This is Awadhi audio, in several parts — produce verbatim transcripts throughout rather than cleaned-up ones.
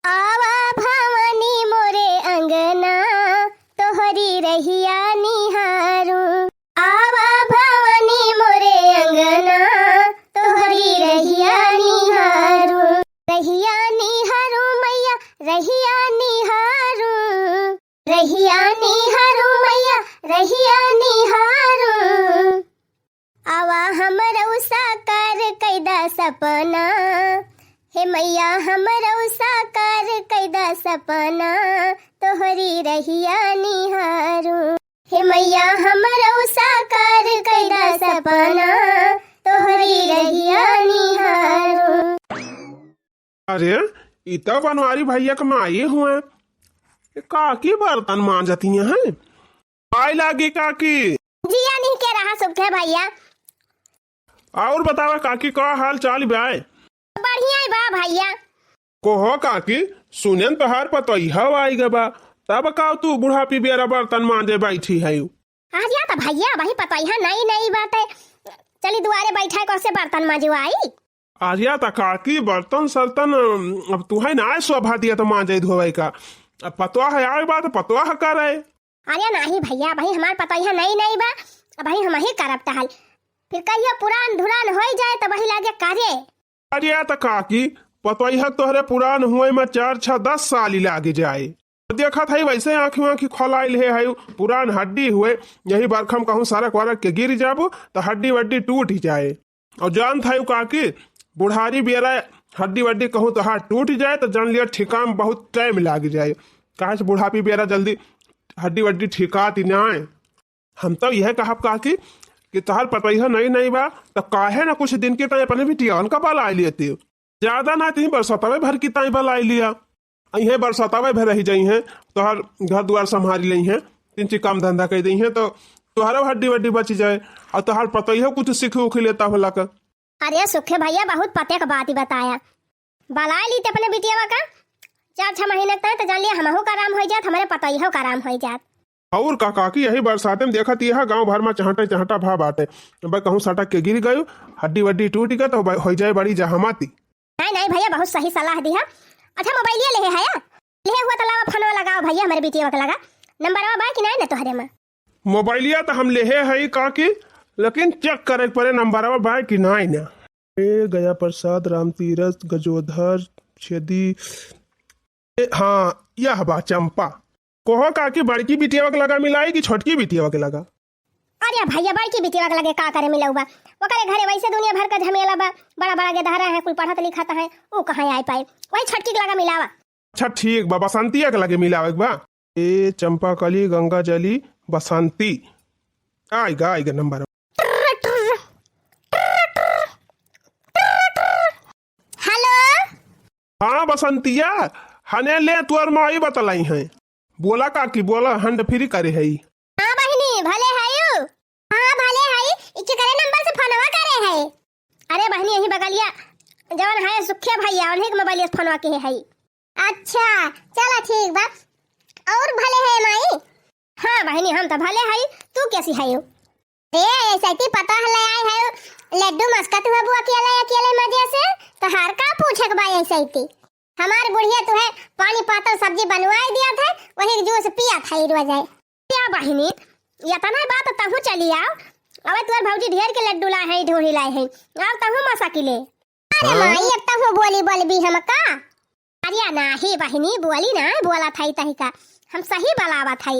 आवा भवानी मोरे अंगना, तोहरी रहिया निहारू। आवा भवानी मोरे अंगना, तोहरी रहिया निहारू। रहिया निहारू मैया, रहिया निहारू। रहिया निहारू मैया, रहिया निहारू। आवा हमरउ साकार कइदा सपना, हे मैया हमरउ साकार कइदा सपना, तोहरी रहिया निहारू। हे मैया हमरउ साकार कइदा सपना, तोहरी रहिया निहारू। अरे, ई तो बनवारी भैया के माई हुए। ये काकी बर्तन मांजती हैं। आय लागी काकी। जिया नहीं के रहा सुखे भैया। और बतावा काकी, का हाल चाल बाय? बढ़िया ही बा भैया। कोहो काकी, सुनेन तोहार पतोहिया आई गबा, तब का तू बुढ़ापी बेरा बर्तन मांजे बैठी है? अरे तो भैया, वही पतोहिया नई नई बाटे, चली दुआरे बैठा है, कैसे बर्तन मांजवाई? अरे त काकी, बर्तन सर्तन, अम, अब तुहे ना शोभा दिया तो मांजे धोवे का। अब पतोह आवे बा तो पतोह करे। अरे नाही भैया, वही हमार पतोहिया नई नई बा, अब वही हम ही करब टहल। फिर कहियो पुरान धुरान होई जाए तो वही लागे करे। अरे त काकी, पतोहिया तोहरे पुरान हुए में चार छह दस साल ही लागे जाए। देखत है वैसे आँखी आँखी खोलाइल है, है पुरान हड्डी हुए, यही बरखम कहूँ सरक वरक के गिर जाबो तो हड्डी वड्डी टूट ही जाए। और जानत है काकी, बुढ़ारी बेरा हड्डी वड्डी कहूँ तोहार टूट जाए तो जान लिया ठिकान बहुत टाइम लाग जाए। काहे से बुढ़ापी बेरा जल्दी हड्डी वड्डी ठिकाती ना आए। हम तो यह कहब काकी कि तोहार पतोहिया नई नई बा, तो काहे ना कुछ दिन के ताई अपने बिटियावन का बलाइ लेते। ज्यादा ना, तीन बरसतवे भर की ताई बलाइ लिया। अइहे बरसतवे भर रही जाइहे, तोहार घर दुआर संभारी लइहे, तीन चीज काम धंधा कर दइहे, तो तोहरा हड्डी वड्डी बची जाए, और तोहार पतोहियो कुछ सीख उख लेता होला का। अरे सुखे भैया, बहुत पते क बात ही बताया। बलाइ लीते अपने बिटियावा का, चार छह महीने तक तो जान लिया हमहू का आराम होइ जात, हमरे पतोहियो का आराम होइ जात। और का काकी, यही बरसाते में देखत यह गाँव भर में चहटे चहटा भा बाटे। अब कहूँ सटक के गिर गयो, हड्डी वड्डी टूट गए तो ब-, होइ जाए बड़ी जहामती। नहीं नहीं भैया, बहुत सही सलाह दिहा। अच्छा मोबाइलिया लेहे है या? लेहे हुआ तो लावा फोनवा लगावा भैया, हमरे बिटियावा के लगा। नंबरवा बा कि नहीं ना तोहरे में? मोबाइलिया तो हम लेहे है काकी, लेकिन चेक करे के पड़े नंबरवा बा कि नहीं ना। ए, गया प्रसाद, राम तीरथ, गजोधर, छेदी। ए, हाँ, यह बा चंपा। कोहो काकी, बड़की बिटियावा के लगा मिलाई कि छोटकी बिटियावा के लगा? अरे भैया, बड़की बिटियावा के लगे का करे मिलउबा? ओकरे घरे वैसे दुनिया भर का झमेला बा, बड़ा बड़ा गेदहरा है, कुल पढ़त लिखत है, ऊ कहाँ आइ पाए? वही छोटकी के लगा मिलावा। अच्छा ठीक बा, बसंतिया के लगे मिलावे के बा। ए चंपा कली गंगा जली बसंती, आइगा आइगा नंबर। हेलो। हाँ बसंतिया, हने ले तोर माई बतलाई है। बोला काकी, बोला, hand free करे है। हाँ बहिनी, भले हयू? हाँ भले हई, इके करे नंबर से फोनवा करे है। अरे बहिनी, यही बगलिया जवन है सुखे भैया, उन्हीं के मोबाइल से फोनवा के है। अच्छा, चला ठीक बा। और भले है माई? हाँ बहिनी, हम तो भले हई, तू कैसी हयू? ए, ऐसे ती पता है ले आए है, लड्डू मस्कत हुआ बुआ अकेले अकेले मजे से, तो हार का पूछे के बा ऐसे ती? हमार बुढ़िया तुहे पानी पातल सब्जी बनवाई दिया थे, वही जूस पिया था रोज है। या बहिनी, इतना बात तहु चली आओ। अबे तुहर भौजी ढेर के लड्डू लाए हैं, ढोरी लाए हैं, आओ तहु मसा किले। अरे हाँ? माई, अब तहु बोली बोलबी हम का? अरे नाही बहिनी, बोली ना, बोला था तही का, हम सही बलावा था।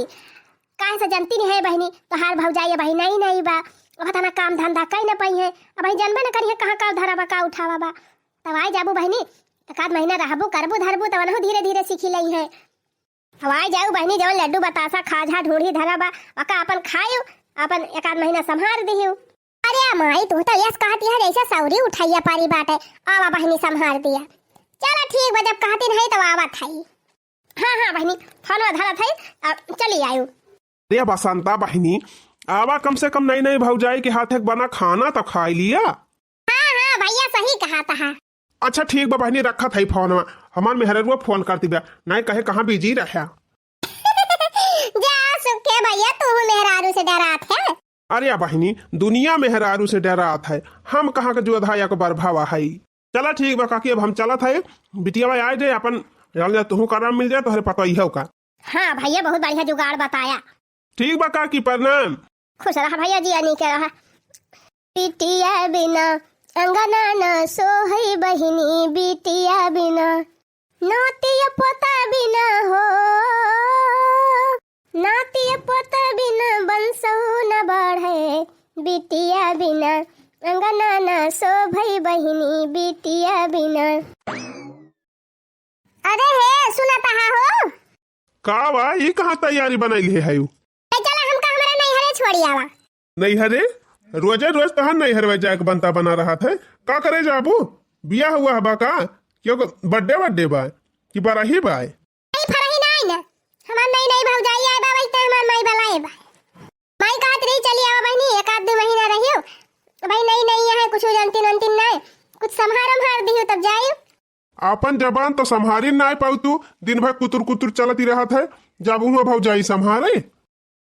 काहे से जनती नहीं है बहिनी, तोहार भौजाई बहिनी नहीं नहीं बा, अब तना काम धंधा कई न पाई है, अब जनबे न करी है कहाँ का धरावा का उठावा बा। तब आइ जाबू बहिनी, एक आध महीना रहबू, करबू, धरबू, तब अनहु धीरे धीरे सीखी लई है। अब आइ जाऊ बहिनी, जवन लड्डू बतासा खाजा ढूंढी धरा बा, ओका अपन खायू, अपन एक आध महीना संभार दिहू। अरे माई, तू तो यस कहती है जैसे सौरी उठाइया पारी बाटे, आवा बहिनी संभार दिया। चला ठीक बा, जब कहती नहीं तो आवा थाई। हाँ हाँ बहिनी, फोनवा धरा थाई, अब चली आयू। अरे बसंता बहिनी, आवा कम से कम नई नई भौजाई के हाथ एक बना खाना तो खाई लिया। हाँ हाँ भैया, सही कहा था। अच्छा ठीक बा बहिनी, रखत है फोनवा, हमार मेहररुआ फोन करती बा, नहीं कहे कहाँ बिजी रहा। जा सुखे भैया, तू मेहरारू से डरात है। अरे बहिनी, दुनिया मेहरारू से डरात है, हम कहाँ के जोधा एक बरभावा है। चला ठीक बा काकी, अब हम चलत है, बिटियावा आइ जाए, अपन चल जा, तुहू का आराम मिल जाए, तोहरे पतोहियो का। हाँ भैया, बहुत बढ़िया जुगाड़ बताया। ठीक बा काकी, प्रणाम। खुश रहा भैया, जिया नीके रहा। बिटिया बिना अंगना न सोहई बहिनी, बिटिया बिना नातिया पोता बिना हो, नातिया पोता बिना बंसौ न बढ़े, बिटिया बिना अंगना न सोभई बहिनी, बिटिया बिना। अरे हे, सुनत हा हो? का बा, ई कहाँ तैयारी बनैले हयू? ए, चला हमका हमरे नैहरे छोड़ी आवा। नैहरे? रोजे रोज तोहार नैहरवे जाए के बनता बना रहत है। का करे जाबू? बियाह हुआ बा का? क्यों, बर्थडे बर्थडे बा कि बरही बा? नहीं, फरही नहीं ना। हमार नई नई भौजाई आए बा, वही ते हमार माई बलाए बा। माई कहत रही, "चली आवा बहिनी, एक आध दो महीना रहियो।" भाई नई नई है, कुछ जानती ननती नहीं, कुछ संभार उम्हार दियो तब जाइयो। आपन जबान तो संभारी नाय पाऊ तू, दिन भर कुतुर कुतुर चलती रहत है, जब हुआ भौजाई संभारे।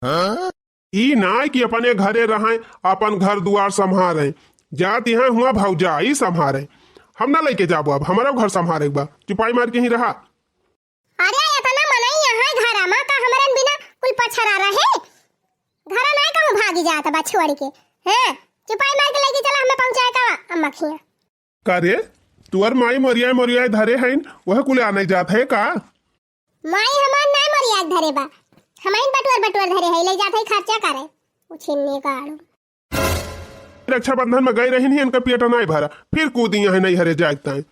हाँ? ई नाय कि अपने घरे रहें, अपन घर दुआर संभारें, जाती हैं हुआ भौजाई संभारे। हम ना लेके जाबो, अब हमरो घर संभारे के बा, चुपाई मार के ही रहा। अरे इतना मनई यहाँ घर मा का हमरन बिना कुल पछरा रहे, घर नाय कहूँ भागी जात बा छोड़ के। हैं, चुपाई मार के लेके चला, हमें पहुँचाए का अम्मा खिया। का रे, तुअर माई मोरियाए मोरियाए धरे हईन, वह कुल आने जात है का? माई हमार नाय मोरियाए धरे बा, हमाइन बटुअर बटुअर धरे है, ले जात है खर्चा करे। उछिन्नी का आड़ू। रक्षाबंधन में गई रही नहीं, इनका पेट नाय भरा, फिर कूदी यहाँ नैहरे जाए ताई।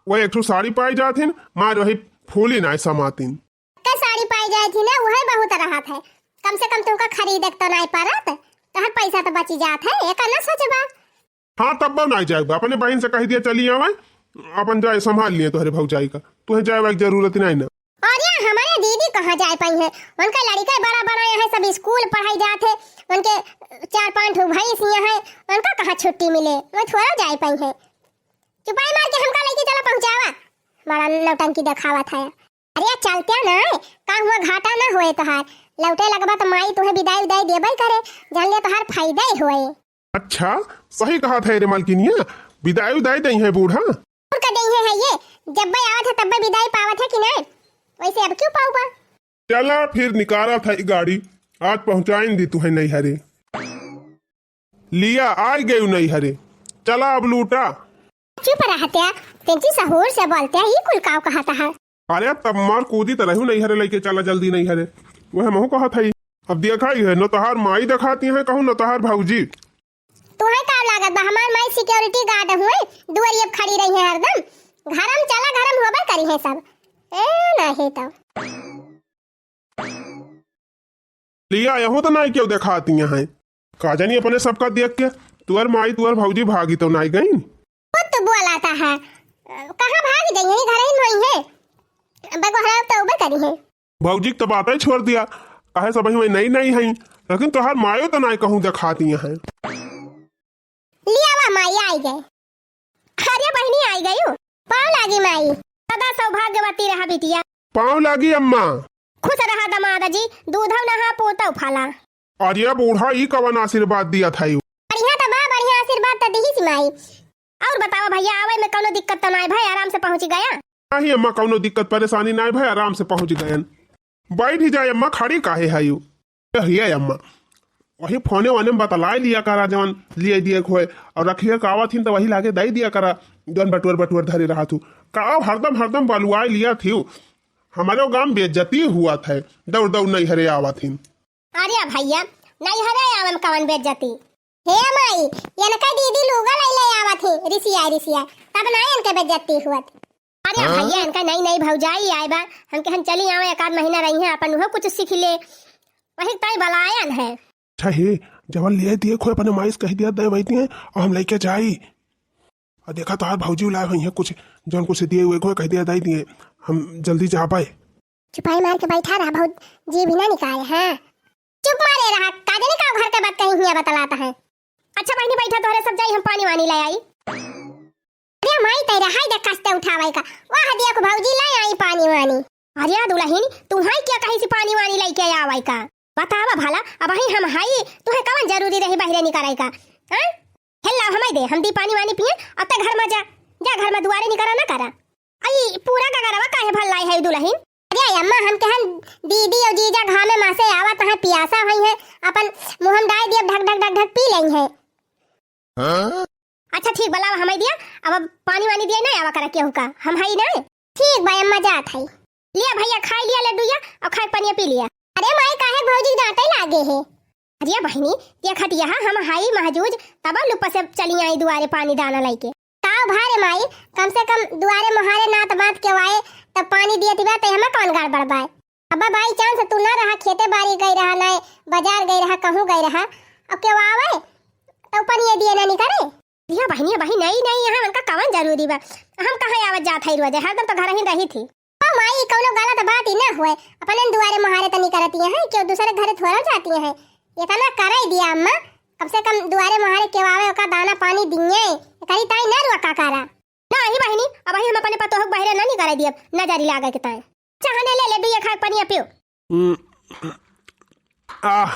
वह एक ठो साड़ी पाई जात हिन, मार वही फूली नाय समातिन। का साड़ी पाई जाए थी ना, वह बहुत रहत है। कम से कम तुमका खरीदे के तो नाय परत, तोहर पैसा तो बची जात है, एका ना सोचबा। हाँ, तब ना जाए बा। अपने बहिन से कह दिया, चली आवे, अपन जाए संभाल लिए तोहरे भौजाई का। तुहे जाए वाली जरूरत नहीं ना। अरे, हमारे दीदी कहाँ जाए पाई है? उनका लड़का बड़ा बड़ा यहाँ सब स्कूल पढ़ाई जात है, उनके चार पांच ठो भैंस यहाँ है, उनका कहाँ छुट्टी मिले, वो थोड़ा जाए पाई है। चुपाई मार के हमका लेके चला पहुँचावा, बड़ा नौटंकी देखावत है। अरे, चलते ना, का हुआ घाटा ना होए तोहार, लौटे लगबा तो माई तुहे विदाई उदाई देबे करे, जान ले तोहार फायदा ही होए। अच्छा, सही कहत है रे मलकिनिया, विदाई उदाई दई है बूढ़ा। और का दई है, है ये, जब आवत है तब विदाई पावत है कि नहीं? वैसे अब क्यों पाऊबा? चला फिर निकालत है गाड़ी, आज पहुँचाइन दी तुहे नैहरे। लिया, आई गयू नैहरे, चला अब लूटा। चुप रहत्या, तेंची सहूर से बोलत्या, ई कुल काव कहत है? अरे तब मार कूदी त रहू नैहरे, लेके चला जल्दी नैहरे। वह महू कहत है, अब देखा ही है, न तोहार माई देखाती है कहूँ, न तोहार भौजी। तुहे का लागत बा, हमार माई security guard हुए, दुआरी अब खड़ी रही है हरदम। घरम चला, घरम होबे करी है सब। ए, नहीं तो। लिया, यहू तो नाई केहू देखाती हैं। का जानी अपने सबका देख के तुअर माई, तुअर भौजी भागी तो नाई गईन। खुद तो बोलाता है, कहाँ भागी जाई है, घर ही में है। बगोहरा तो उबे करी है। भौजी के तो बातें छोड़ दिया, काहे सब वही नई नई हैं, लेकिन तोहार मायो तो नाई कहूँ देखाती हैं। लिया वा माई आई गए। अरे बहिनी आई गयू। पाँव लागी माई। सदा सौभाग्यवती रहा बिटिया। पाँव लागी अम्मा। खुश रहा दमाद जी, दूधौ नहा पूतौ फला। अरे बूढ़ा ई कवन आशीर्वाद दिया था यू? बढ़िया त बा, बढ़िया आशीर्वाद त दिहिस माई। और बतावा भैया, आवे में कौनो दिक्कत त नाय भाई, आराम से पहुँच गया? नहीं अम्मा, कौनो दिक्कत परेशानी नाय भाई, आराम से पहुँच गयन। बैठ ही जाए अम्मा, खड़ी काहे है यू? ए, हिया अम्मा, वही फोने वाले में बतलाए लिया करा, जवन लिए दिए खोए, और रखिए का आवत हिन तो वही लागे दई दिया करा, जवन बटुअर बटुअर धरे रहा थू। का हरदम हरदम बलुआए लिया थी, हमारे गांव बेइज्जती हुआ था, दौड़ दौड़ नैहरे आवत हिन। अरे भैया, नैहरे आवे में कवन बेइज्जती? हे माई, इनका दीदी लूगा लई ले आवत ही, रिसिया रिसिया, तब ना इनके बेइज्जती हुआ थी। अरे हाँ? भैया, इनका नई नई भौजाई आए बा, हम कहन चली आवे, एक आध महीना रही हैं, अपन उहो कुछ सीख ले, वही ताई बलायन है। अच्छा हे, जवन लिए दिए खोए अपने माई से कह दिया दे वही दिए, और हम लेके जाई। और देखा तोहार भौजी लाए हुई हैं कुछ, जौन कुछ दिए हुए खोए कह दिया दे दिए, हम जल्दी जा पाए। चुपाई मार के बैठा रहा, बहुत जी भी ना निकाले, हाँ। चुप मारे रहा, का जाने का घर के बात कहीं हिया बतलाता है। अच्छा बहिनी बैठा, तोहरे सब जाई हम पानी वानी ले आई। अरे माई तेरे हाय देख कस्ते उठावे का, वाह देख भौजी ले आई पानी वानी। अरे दुलहिन, तू हाय क्या कहीं से पानी वानी लेके आवे का? बतावा भला, अब ही हम हाई, तुहे कवन जरूरी रही बहिरे निकरे का? हाँ? हेल लाओ हमाई दे, हम दी पानी वानी पिए, अब ते घर में जा, जा घर में दुआरे निकरा ना करा। अई पूरा गगरवा काहे भर लाई है दुलहिन? अरे अम्मा, हम कहन दीदी अउ जीजा घामे मा से आवत हैं, पियासा होइहैं, अपन मुँह मा डाइ दियब, ढक ढक ढक ढक पी लेइहैं। हाँ? अच्छा ठीक बा, लावा हमइ दिया, अब पानी वानी दिया ना आवा करा केहू का, हम हई ना। ठीक बा अम्मा, जात हई। लिया भइया, खाइ लिया लड्डूया अउ खाइ के पनिया पी लिया। अरे माई, काहे भौजी के डाँटइ लागे है? अरे बहिनी, देखत यहा हम हई महजूज, तब लुप्प से चली आई दुआरे पानी दाना लइके। का भा रे माई, कम से कम दुआरे मोहारे नात बात केवाए, तब पानी दियत बा, ते हमें कौन गड़बड़ बाय? अब्बा by chance तू ना रहा, खेते बारी गई रहा, ना बजार गई रहा, कहूँ गई रहा, अब केवावे, तब पनिया दिए ना निकरे। या बहिनी, बहिनी, नहीं, नहीं, यहाँ उनका कवन जरूरी बा? हम कहाँ आवत जात हई रोज? हरदम तो घर ही रही थी। ओ माई, कौनो गलत बात ही ना होए, अपने दुआरे मोहारे तनी करती हैं, क्यों दूसरे घरे थोड़ा जाती हैं? इतना करे दिया अम्मा, कम से कम दुआरे मोहारे केवावे, ओका दाना पानी दिए, करी ताई ना रुआ का करा। नहीं बहिनी, अबही हम अपने पतोह के बहरे ना निकरे दियब, नजरी लागे के ताई। चाहने ले ले, दुइया खाए पनिया पियो। हम्म, आह,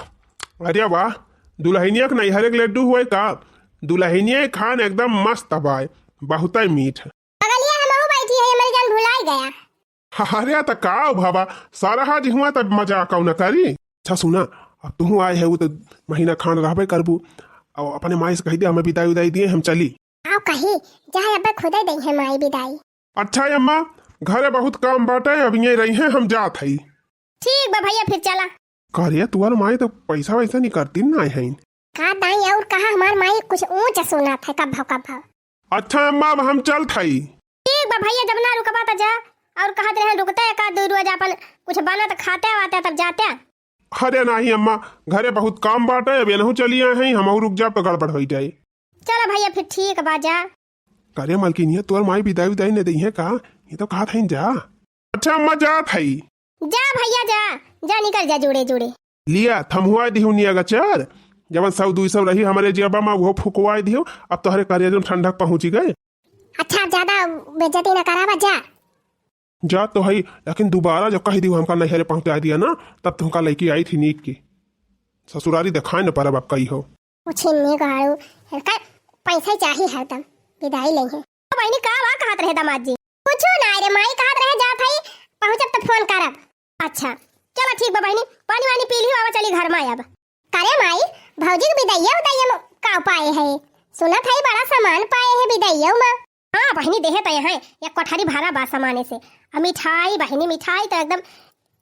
अरे वाह, दुलहिनिया के नैहरे के लड्डू हुए का? दुलहिनिया के खान एकदम मस्त बाय, बहुतै मीठ। बगलिया हमहू बैठी है, हमारी जान भुलाई गया। अरे त का बाबा, सरहज हुआ तब मजाक न करी। अच्छा सुना, अब तुहू आए है, वो तो महीना खान रहबे करबू। अब अपने माई से कहि दे, हमें बिदाई उदाई दिए, हम चली। आओ कही, चाहे अब्बे खुदे दइहैं माई बिदाई। अच्छा अम्मा, घरे बहुत काम बाटे, अब यहीं रहिहैं, हम जात हई। ठीक बा भइया, फिर चला। का रे, तुहर माई तो पैसा वैसा निकरती नाहीं है। का दाई, और कहा हमार माई कुछ ऊँच सुनात है कभौ कभौ। अच्छा अम्मा, अब हम चलत हई। ठीक बा भइया, जब ना रुकबा त जा, और कहत रहे रुकते का दू रोज अपन कुछ बनत खाते वाते तब जाते। अरे नाहीं अम्मा, घरे बहुत काम बाटे, अब एनहू चली आए हैं, हमहू रुक जाब तो गड़बड़ होइ जाए। चला भइया फिर ठीक बा, जा। का रे मलकिनिया, तोर माई बिदाई उदाई न दइहैं का? ये तो कहत हईन जा। अच्छा अम्मा, जात हई। जा भइया जा, जा निकल जा जुड़े जुड़े। लिया, थम्हुआ दिहु निया गचर, जवन सौ दुई सौ रही हमरे जेबा मा, उहो फुकवाए दिहु, अब तोहरे करेज मा ठंडक पहुँची गए। अच्छा, अब ज्यादा बेइज्जती न करावा, जा। जा तो हई, लेकिन दुबारा जो कहि दिहु हमका नैहरे पहुँचाए दिया ना, तब तुहका लइके आई थी नीक की। ससुरारी देखाए न परब अब कई हो। उछिन्नी गाड़ू, इनका पैसा ही चाही हरदम, बिदाई लेइहैं। ओ बहिनी, का बा कहत रहे दामाद जी? कुछू ना रे माई, कहत रहे जात हई, पहुँचब त फोन करब। अच्छा, चला ठीक बा बहिनी, पानी वानी पी लिहु, आवा चली घर मा अब। का रे माई, भौजी के बिदाइया उदाइया मा का पाए है? सुनत हई बड़ा सामान पाए है बिदाइया मा। हाँ बहिनी, देहे त यहाँ एक कोठारी भरा बा सामाने से। आ मिठाई बहिनी, मिठाई त एकदम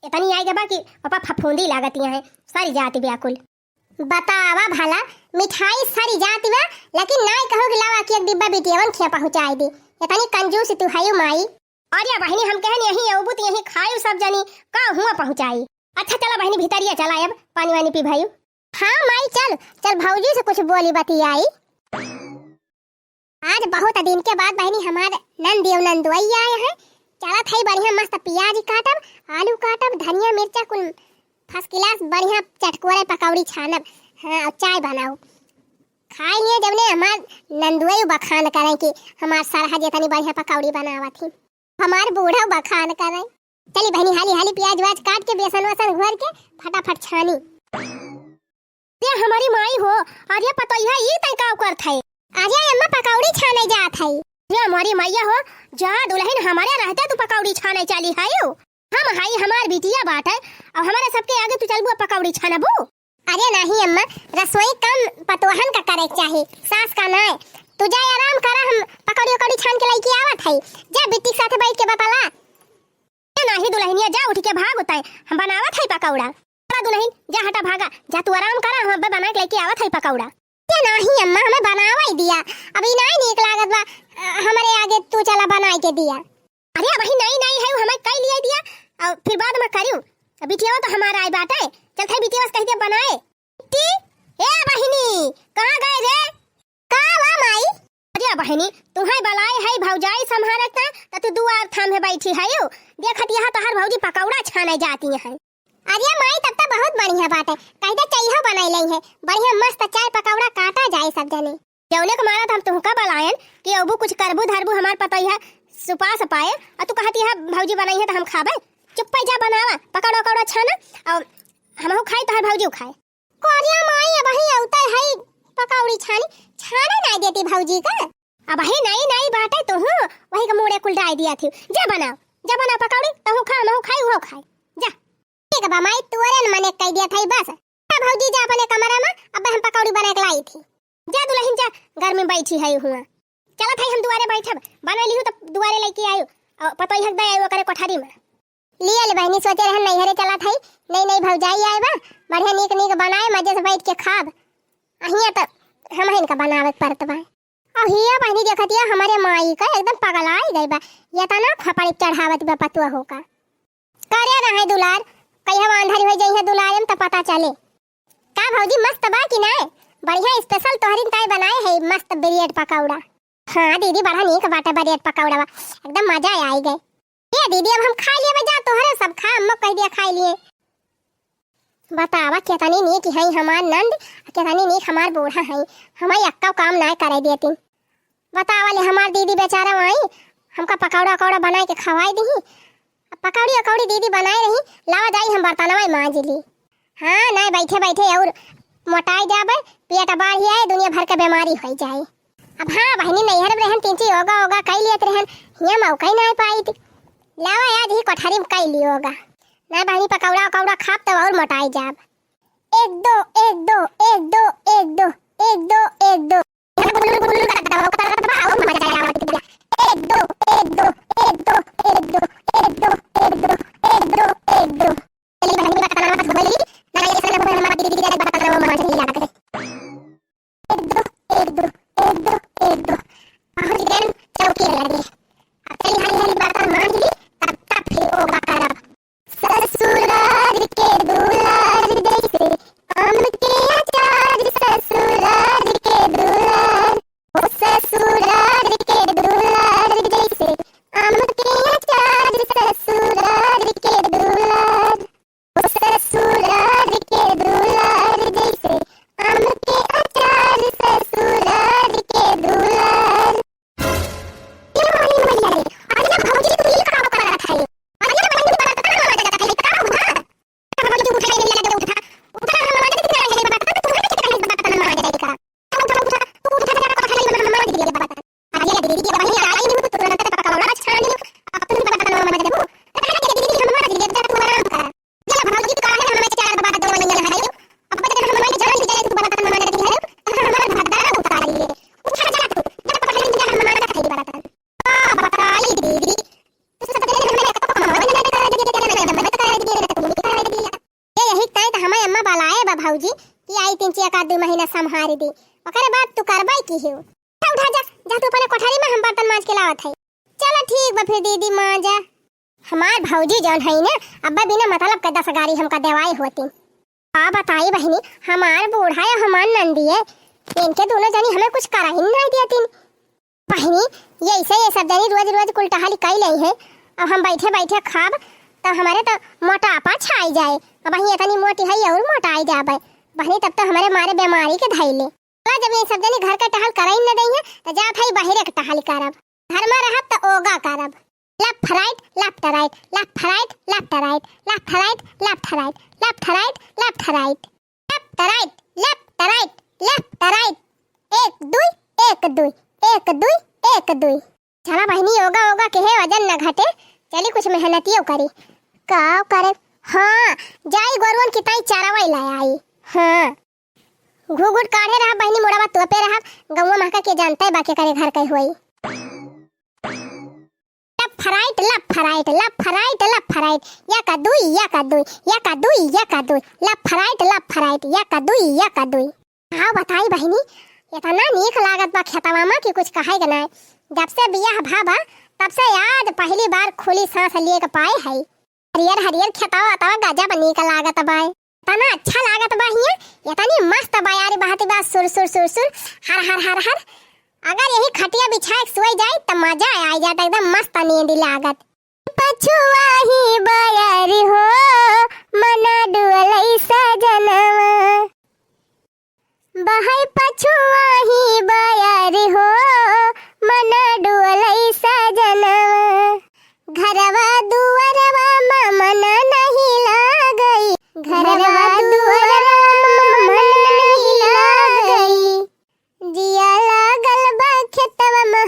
इतनी आइ गबा कि पापा फफूंदी लागत यहाँ, सरी जात बिया कुल। बतावा भला, मिठाई सरी जात बा, लेकिन नाई कहो कि लावा कि एक डिब्बा बिटियवन खिया पहुँचाए दी। इतनी कंजूस तू हयू माई। अरे बहिनी, हम कहन यहीं अउबू त यहीं खायू सब जनी, का हुआ पहुँचाई। अच्छा चला बहिनी, भीतरिया चला, अब पानी वानी पी भाई। हाँ माई, चल चल, भौजी से कुछ बोली बतियाई। आज बहुत दिन के बाद बहिनी हमार नंदी अउ नंदोई आए हैं। चलत हई बढ़िया मस्त पियाज काटब, आलू काटब, धनिया मिर्चा कुल first class बढ़िया चटकोरे पकौड़ी छानब। हाँ, अउ चाय बनाऊ। खाए लिए जवने हमार नंदोई बखान करें कि हमार सरहज इतनी बढ़िया पकौड़ी बनावत ही। हमार बूढ़ा बखान करें। चली बहिनी, हाली हाली पियाज वाज काट के बेसन वसन घोर के फटाफट छानी। अरे हमारी माई हो, अरे पतोहिया ई तै का करत है? अरे अम्मा पकौड़ी छाने जात है। अरे हमारी मैया हो, जा दुलहिन हमरे रहते तू पकौड़ी छाने चली है। हम हई, हमार बिटिया बाटे, अब हमरे सबके आगे तू चलबू पकौड़ी छानबू? अरे नाहीं अम्मा, रसोई काम पतोहन का करे के चाही, सास का नाय। तू जा आराम करा, हम पकौड़ी उकौड़ी छान के लइके आवत हई। जा बिट्टी के साथे बैठ के बतला। ए नाहीं दुलहिनिया, जा उठ के भाग उताई, हम बनावत हई पकौड़ा। चला दुलहिन, जा हटा भागा, जा तू आराम करा, हम अब्बे बना के लइके आवत हई पकौड़ा। ए नाहीं अम्मा, हमें बनावई दिया, अभी नाहीं नीक लागत बा, अ, हमरे आगे तू चला बनाई के दिया। अरे अबही नाहीं नाहीं है, हमें कई लिया दिया, अ, फिर बाद मा करियो। अब बिटिया तो हमारा आई बाटे, चलत हई बिटिया से कहि दे बनाए। बिट्टी, ए बहिनी, कहाँ गए रे? का बा माई? अरे बहिनी, तुहैं बलाए है भौजाई सम्हारत ना, त तू दुआर थामे बैठी हयू। देखत यहाँ तोहार भौजी पकौड़ा छाने जाती हैं। अरे माई, तब त बहुत बढ़िया बात है, कहि दे चइहो बनाई लई है, बढ़िया मस्त चाय पकौड़ा काटा जाए सब जने। जौने के मारा त हम तुहका बलायन कि अबू कुछ करबू धरबू हमार पतोहिया सुपास पाए, अ तू कहती है भौजी बनाई है त हम खाबे। चुप्पे जा बनावा, पकौड़ा उकौड़ा छाना, अउ हमहू खाई तोहार भौजी खाए। कोरिया माई अबही अउते हई पकौड़ी छानी, छाने नाई देती भौजी का। अबहीं नई नई बाटे तोहू, वही के मूड़े कुल डाइ दिया थी। जा बनाओ, जा बनाओ पकौड़ी, तोहू खा, हमहू खाई, उहो खाई। जा। ठीक बा माई, तोरे न मने कइ दिया थई बस। जा भौजी जा अपने कमरा मा, अब हम पकौड़ी बनाइ के लाई थी। जा दुलहिन जा, गर्मी बैठी है हुआ। चलत है हम दुआरे बैठब, बनवली हूँ त दुआरे लइके आयु, अउ पतोहिया के दे आयु ओकरे कोठरी मा। लिया ले बहिनी, सोचे रहन नैहरे चलत है, नई नई भौजाई आए बा, बढ़िया नीक नीक बनाए, मजे से बैठ के खाब। अहिया त हमहिन का बनावे के परत बा। अउ हिया बहिनी देखतिया हमरे माई का एकदम पगलाई गई बा, एतना खपड़ी चढ़ावत बा पतोहू का। करे रहे दुलार, कहिया आंधरी होइ जइहे दुलारे में त पता चले। का भौजी मस्त बा कि नाय? बढ़िया special तोहरिन ताई बनाए है मस्त bread पकौड़ा। हाँ दीदी, बड़ा नीक बाटे bread पकौड़ा बा, एकदम मजा आई गए। ए दीदी, अब हम खाइ लिए जा, तोहरे सब खा, अम्मा कहि दिया खाइ लिए। बतावा केतनी नीक है हमार नंद, केतनी नीक हमार बूढ़ा है, हमें एक्का काम नाय करे देतिन। बतावा ले हमार दीदी बेचारा वहीं हमका पकौड़ा उकौड़ा बनाइ के खवाई दिही। पकौड़ी उकौड़ी दीदी बनाए रही, लावा जाई हम बर्तनवा मांज ली। हाँ, नाय बैठे बैठे अउर मोटाई जाबे, पेट बढ़ जाए, दुनिया भर के बीमारी होइ जाए। अब हाँ बहिनी, नैहर में रहन तीन चीज योगा वोगा कइ लेत रहन, हियाँ मौका ही नाय पाई थी। लावा आज ही कोठरी में कइ ली योगा। नाय बहिनी, पकौड़ा उकौड़ा खाब तब अउर मोटाई जाब। एक दो, एक दो, एक दो, एक दो, एक दो, एक दो। एक दो, एक दो, एक दो, एक दो, एक दो, एक दो, एक दो, एक दो, एक दो। एक दो, एक दो, एक दो, एक दो। पहुँच गए चौकी लगे। अब चली हरी हरी बर्तन मांज ली, तब तक फिर ओगा करब। ससुरार के दुलार जैसे आम के अचार, ससुरार के दुलार। ओ ससुरार के दुलार जैसे आम के अचार, ससुरार के दुलार। ओ ससुरार के दुलार जैसे आम के अचार, ससुरार के दुलार। ए मोरी मैया रे, अरे ना भौजी, तू ई का करत है? अरे ना भौजी, बर्तन मांजत है, का हुआ? भौजी, तू उठा, नहीं लगे, उठा। उठा, हम मांजत नहीं लगे, बर्तन तू है, कितना बर्तन मांजत है का? उठा, उठा, उठा, तू उठा, जरा को खाली मांज दिया बर्तन। अरे दीदी, ये बहिनी आई नहीं, तू तुरंत पकौड़ा छान ली, अब तुम बर्तन मांज दे। अरे दीदी, हम मांज दिए, जा तू आराम कर। चलो भौजी, काहे हमें चार बात दो महीने लगा रही हो? अब बता हम हमारे जान की जाए, तू बर्तन मांज रही है, तो हम हमारा भगदार उतार लिए। उठा, चला तू, जब पकड़ लेंगे, हम मांज रही बर्तन। का बताई दीदी, तू सब दिन हमें एक तो कमावे ना कर दिए, ना मदद कर दिए, ना तू भी कर दिए। ये यही ताई तो हमारे अम्मा बलाए बा भौजी कि आई तीन चार एक आध दो महीना संभाल दी, ओकरे बाद तू करबाई की हो। उठा, उठा, जा, जा तू अपने कोठरी में, हम बर्तन मांज के लावत है। चलो ठीक बा फिर दीदी, मांजा। हमार भौजी जौन है ना, अब्बा बिना मतलब के दस गारी हमका देवाए होती। का बताई बहिनी, हमार बूढ़ा या हमार नंदी है, इनके दोनों जनी हमें कुछ करा ही नहीं देती। बहिनी, ये ऐसे ये सब जनी रोज रोज कुल टहली कई लेई है। अब हम बैठे बैठे खाब तो हमारे तो मोटापा छाई जाए। अब बहिनी इतनी मोटी है और मोटाई जाबे। बहिनी तब तो हमारे मारे बीमारी के धई ले। तो जब ये सब जनी घर के टहल करई न दई है तो जात है बहिरे के टहल करब। घर में रहब तो ओगा करब। Left right, left right, left right, left right, left right, left right, left right, left right। Left right, left right, left right। एक दुई, एक दुई, एक दुई, एक दुई। चला बहिनी, योगा वोगा के है वजन न घटे, चली कुछ मेहनतियो करी। का करे? हाँ, जाई गोरुअन की ताई चरावाई ला आई। हाँ, घूघूट काढ़े रहा बहिनी, मुड़वा तोपे रहा, गौवा महका के जानते बा के करे घर के होई। Left right, left right, left right, left right। या का दुई, या का दुई, या का दुई, या का दुई। Left right, left right, या का दुई, या का दुई। का बताई बहिनी, इतना नीक लागत बा खेतवा में कि कुछ कहे के नाय। जब से बियाह भा बा, तब से आज पहली बार खुली सांस लिए के पाए है। हरियर हरियर खेतवा तवा गजब नीक लागत बा। इतना अच्छा लागत बा हियां, इतनी मस्त बयारी बहती बा, सुर सुर सुर सुर, हर हर हर हर। अगर यही खटिया बिछाए के सोई जाई त मजा आ जात, एकदम मस्त नींद लागत। पछुआ ही बयारी हो, मना डुअलई सजनवा। बहई पछुआ ही बयार हो, मन डोलई सजनवा। घरवा दुअरवा मा मन नहीं लागई, घरवा दुअरवा मा मन नहीं लागई। जिया लागल बा खेतवा मा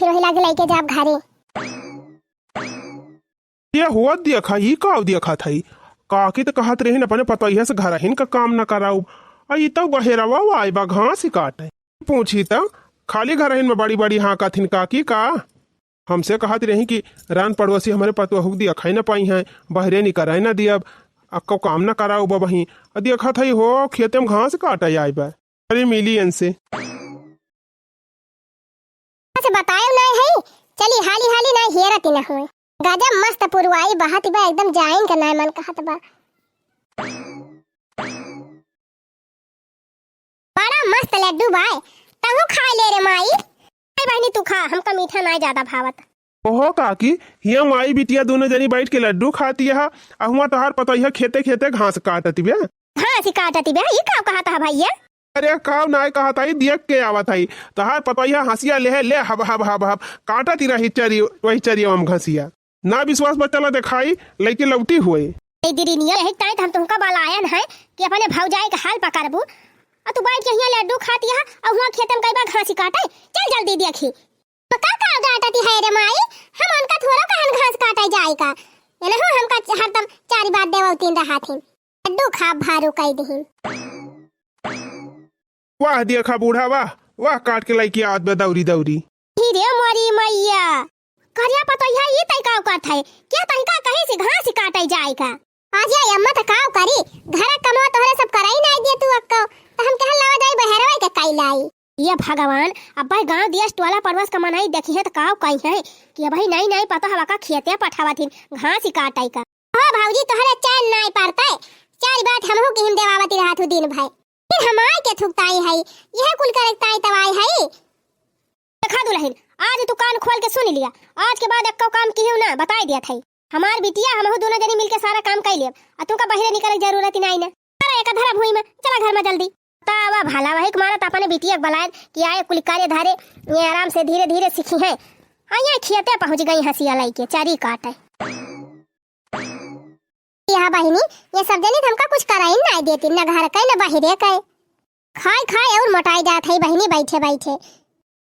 वही लागे लइके जाब घरे। ये हुआ देखा, ई का देखत हई? काकी त कहत रहिन अपने पतोहिया से घरहिन का काम न कराउब। आ ई तउ बहेरवा आइ बा घास ही काटे। पूछी त खाली घरहिन में बड़ी बड़ी हाँकत हिन काकी का? हमसे कहत रही कि रान पड़ोसी हमरे पतोहू क देखइ न पाई हैं, बहरे निकरइ न दियब, अक्को काम न कराउब बही। आ देखत हई हो खेते में घास काटे आइ बा। अरे मिली इनसे। अच्छा बतायो नाय है, चली हाली हाली नाय हेरत ही न हुए। गजब मस्त पुरवाई बहत बा, एकदम जाइन का नाय मन कहत बा। बड़ा मस्त लड्डू बाय, तहू खाइ ले रे माई। अरे बहिनी तू खा, हमका मीठा नाय ज्यादा भावत। ओहो काकी, हिया माई बिटिया दुनो जनी बैठ के लड्डू खाती है, आ हुआ तोहार पतोहिया खेते खेते घास काटती बे। घास ही काटती बे, ई का कहत ह भइया? अरे काव नाय कहत हई, देख के आवत हई। तोहार पतोहिया हँसिया लेहे ले हब हब हब हब काटती रही चरी, वही चरिया में घसिया। ना विश्वास बा चला देखाई, लइके लौटी हुए। ए दीदी निया, यही ताई त हम तुमका बलायन है कि अपने भौजाई के हाल पकड़बू। आ तू बैठ के हिया लड्डू खाती है, आ हुआ खेते में कई बार घासी काटे। चल जल्दी देखी। तो का का डांटती है रे माई? हम उनका थोड़ा कहन घास काटे जाए का। ये ना हो हमका हरदम चारी बात देवतीन रहा थी। लड्डू खा भारू कई दिहिन। वाह देखा बूढ़ा, वाह, वाह काट के लइके आवत बा दौरी दौरी। ही रे मोरी मैया, करिया पतोहिया ई तई काव करत है? क्या तनिका कहीं से घास ही काटे जाए का? आज ये अम्मा त काव करी, घर कमवा तोहरे सब करई नाय दे तू अक्को, त हम कहल लावा जाई बहरवा के काई लाई। ये भगवान, अब भाई गांव देश टोला पड़ोस का मनई देखी है त काव कही है कि अब भाई नई नई पता हवा का खेते पठावत हिन घास ही काटे का। हो भौजी, तोहरे चैन नाय पड़तै, चार बात हमहू के हिम देवावती रहत हूँ दिन भर। फिर हम आय के थुकताई हई, यह कुल करे ताई तवाई हई। देखा दुलहिन, आज तू कान खोल के सुन लिया, आज के बाद एक्को काम किहू ना, बताई दिया थई। हमार बिटिया, हमहू दोनों जनी मिलके सारा काम कई लेब, आ तुमका बहिरे निकले के जरूरत ही नाई ना। चला एक धरा भुई में, चला घर में जल्दी। तावा भला वही के मारा त अपने बिटिया के बलायन कि आए कुल करे धरे, ये आराम से धीरे धीरे सीखी है। आ ये खेते पहुँच गई हँसिया लइके, चरी काटे। या बहिनी, ये सब जनी त हमका कुछ कराई नाय देती, न घर के, न बहिरे के। खाए खाए और मोटाई जात है बहिनी बैठे बैठे।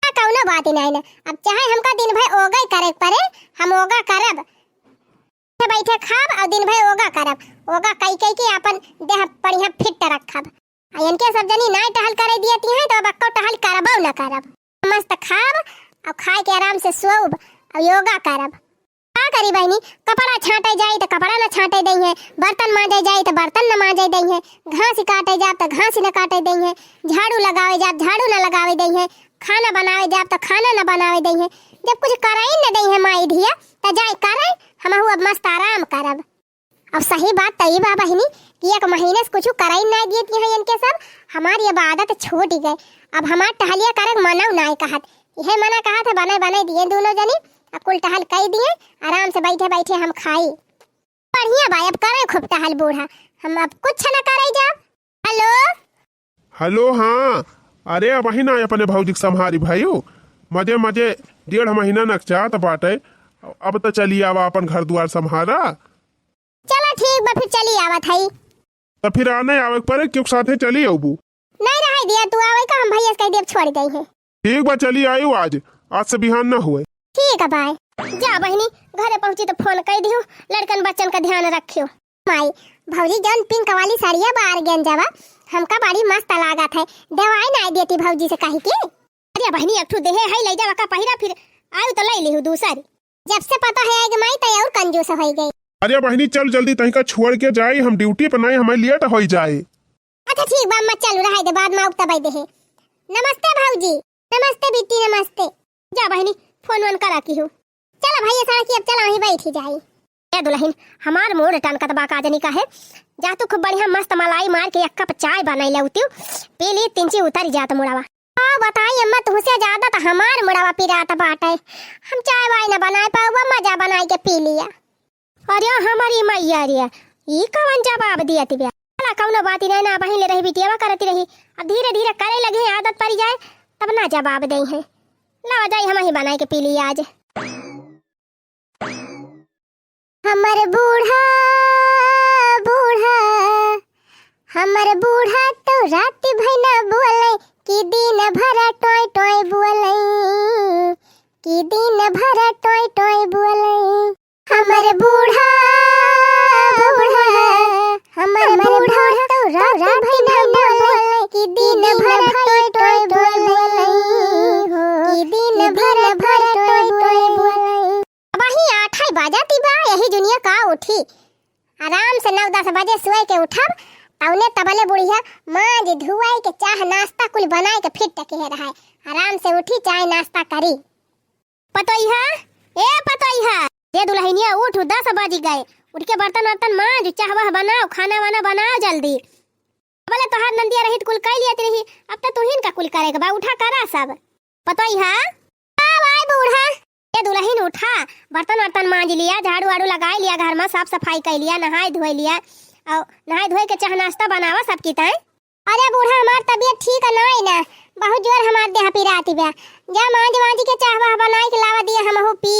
ना कौनो बात ही नाय ना, अब चाहे हमका दिन भर ओगा ही करे के पड़े, हम ओगा करब। बैठे बैठे खाब और दिन भर ओगा करब, ओगा कई कई के अपन देह बढ़िया फिट रखब। आ इनके सब जनी नाय टहल करे दियती हैं, तो अब अक्को टहल करबो न करब। मस्त खाब और खाए के आराम से सोब और योगा करब। का करी बहिनी, कपड़ा छांटे जाई त कपड़ा न छांटे दई है, बर्तन मांजे जाई त बर्तन न मांजे दई है, घास काटे जाब त घास न काटे दई है, झाड़ू लगावे जाब झाड़ू न लगावे दई है, खाना बनावे जाब त खाना न बनावे दई है। जब कुछ कराई न दई है माई धिया, त जाए करे, हमहू अब मस्त आराम करब। अब सही बात त ई बा बहिनी कि एक महीने से कुछ कराई नाय दियत यहाँ इनके सब। हमार ये आदत छूट गए। अब हमार टहलिया करे के मनऊ नाय कहत, इहे मना कहत है बने बने दिए दोनों जनी। अब कुल टहल कई दिए, आराम से बैठे बैठे हम खाई। बढ़िया बा, अब करे खूब टहल बूढ़ा, हम अब कुछ न करे जाब। हेलो। हेलो, हाँ। अरे, अबही ना अपने भौजी के संभारी भाई, मजे मजे डेढ़ महीना नकचात बाटे। अब त चली आवा, अपन घर दुआर संभारा। चला ठीक बा, फिर चली आवत हई। त फिर आने आवे के पड़े, क्यों साथे चली अउबू? नहीं रहे दिया, तू आवे का, हम भैया से कह देब छोड़ गई है। ठीक बा, चली आयु आज, आज से बिहान न हुए। ठीक है, बाय। जा बहिनी, घरे पहुँची त फोन कई दिहु, लड़कन बच्चन का ध्यान रखियो। माई, भौजी जौन पिंक वाली साड़िया बा आर्गेंजा बा, हमका बड़ी मस्त लागत है, देवाई नाय देती भौजी से कही के। अरे बहिनी, एक ठो देहे है, ले जावा का पहिरा, फिर आयु त ले लिहु दूसर। जब से पता है आएगी माई, तय और कंजूस होई गई। अरे बहिनी, चल जल्दी, तनिका छोड़ के जाई, हम ड्यूटी पे नहीं, हमें लेट होई जाए। अच्छा ठीक बा अम्मा, चलू रहे दे, बाद में उगता दे है। नमस्ते भौजी। नमस्ते बिट्टी, नमस्ते। जा बहिनी, फोन वोन करा की हो। चला भैया, सारा की अब चला, वहीं बैठी जाई। ए दुलहिन, हमार मूड टनकत बा का जनी काहे। जा तू खूब बढ़िया मस्त मलाई मार के एक कप चाय बनाई ले उतियो, पी ली, तिनची उतरी जात मुड़वा। हाँ, बताई अम्मा, तुहसे ज्यादा त हमार मुड़वा पिरात बाटे। हम चाय वाय न बनाए पाउब अम्मा, जा बनाए के पी लिया। अरे हमारी मैया रे, ई कवन जवाब दियत बा? चला कौनो बात ही नहीं ना, बहिन ले रही बिटियावा करती रही। अब धीरे धीरे करे लगे हैं, आदत पड़ी जाए, तब ना जवाब दे हैं। लावा जाई हम ही बनाए के पी लिया आज। हमर बूढ़ा, बूढ़ा, हमर बूढ़ा तो रात भर न बोले कि दिन भर टोय टोय बोले। कि दिन भर टोय टोय बोले, हमर बूढ़ा, बूढ़ा, हमर बूढ़ा तो रात भर न बोले, कि दिन भर टोय टोय बोले, कि दिन भर टोय टोय बोले। अबहीं आठै बजति बा, यही जुनिया का उठी। आराम से नौ दस बजे सोय के उठब, तउने तबले बुढ़िया माँज धुआई के चाह नाश्ता कुल बनाई के फिर टकिहे रहै। आराम से उठी, चाय नाश्ता करी। पतोइहा, ए पतोइहा, ए दुलहिनिया उठ, दस बजि गए, उठ के बर्तन वर्तन माँज, चाह वाह बनाओ, खाना वाना बनाओ जल्दी। अबले तोहार नंदिया रहित कुल कइ लियत रही, अब त तुहिन का कुल करे के बा, उठा करा सब। पतोइहा, आ भाई बूढ़ा, ए दुलहिन उठा, बर्तन वर्तन माँज लिया, झाड़ू वाड़ू लगाइ लिया, घर मा साफ सफाई कइ लिया, नहाइ धोइ लिया, अउ नहाइ धोइ के चाह नाश्ता बनावा सबकी ताई। अरे बूढ़ा, हमार तबियत ठीक नाई ना, बहुत जोर हमार देह पिरात बा। जा माँज वाँज के चाह वाह बनाई के लावा दिया, हमहू पी।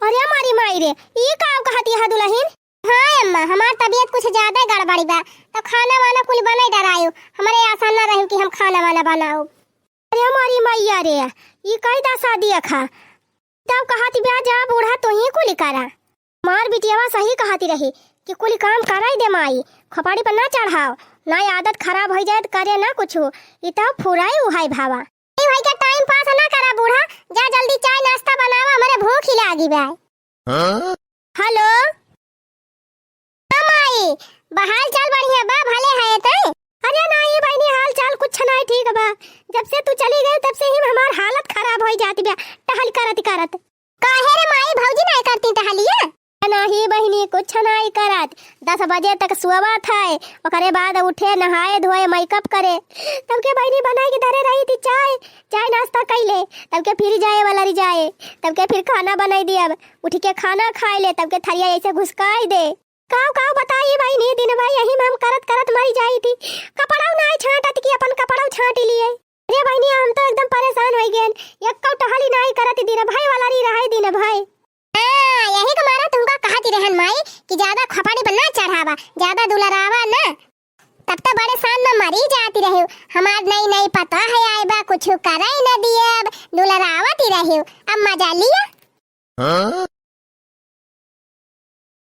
अरे हमारी माई रे, ई का कहत यह दुलहिन? हाँ अम्मा, हमार तबियत कुछ ज्यादा गड़बड़ी बा, तो खाना वाना कुल बनाई डरायो, हमरे आसान ना रही कि हम खाना वाना बनाओ। अरे हमारी मैया रे, ई कई दसा दिया खा। तब कहत बा जा बूढ़ा तू ही कुल करा। हमार बिटियावा सही कहती रही कि कुल काम कराई दे माई, खोपड़ी पर ना चढ़ाओ, ना आदत खराब होइ जाए त करे ना कुछ, ई तब फुराई उहाई भावा। ए भाई के टाइम पास ना करा बूढ़ा, जा जल्दी चाय नाश्ता बनावा, हमरे भूख ही लागी बा। हाँ? हेलो। हाँ माई, बहाल चाल बढ़िया बा, भले है तै? अरे नाई बहिनी, हाल चाल कुछ नाई ठीक बा। जब से तू चली गई तब से ही हमार हालत खराब होइ जाती बा, टहल करत करत। काहे रे माई, भौजी नाई करती टहलिया? नाहीं बहिनी, कुछ नाई करत। दस बजे तक सोवत है, ओकरे बाद उठे, नहाए धोए, मेकअप करे। तब के बहिनी बनाई के धरे रही थी चाय, चाय नाश्ता कइले, तब के फिर जाए वाला रही जाए, तब के फिर खाना बनाई दियब, उठ के खाना खाइ ले, तब के थरिया ऐसे घुसकाई दे। काव काव बताई बहिनी, दिन भर यही में हम करत करत मरी जाई थी। कपड़ाऊ नाई छांटत कि अपन कपड़ाऊ छांट लिए। अरे बहिनी, हम तो एकदम परेशान होइ गए, एक टहली नाई करत दिन भर वाला रही रहे दिन भर। हाँ, यही के मारा तुमका कहत रहन माई कि ज्यादा खोपड़ी पर ना चढ़ावा, ज्यादा दुलरावा ना। तब तो बड़े सान में मरी जाती रही, हमार नई नई पता है आए बा, कुछ करे न दिए, अब दुलरावत ही रही, अब मजा लिया। हाँ?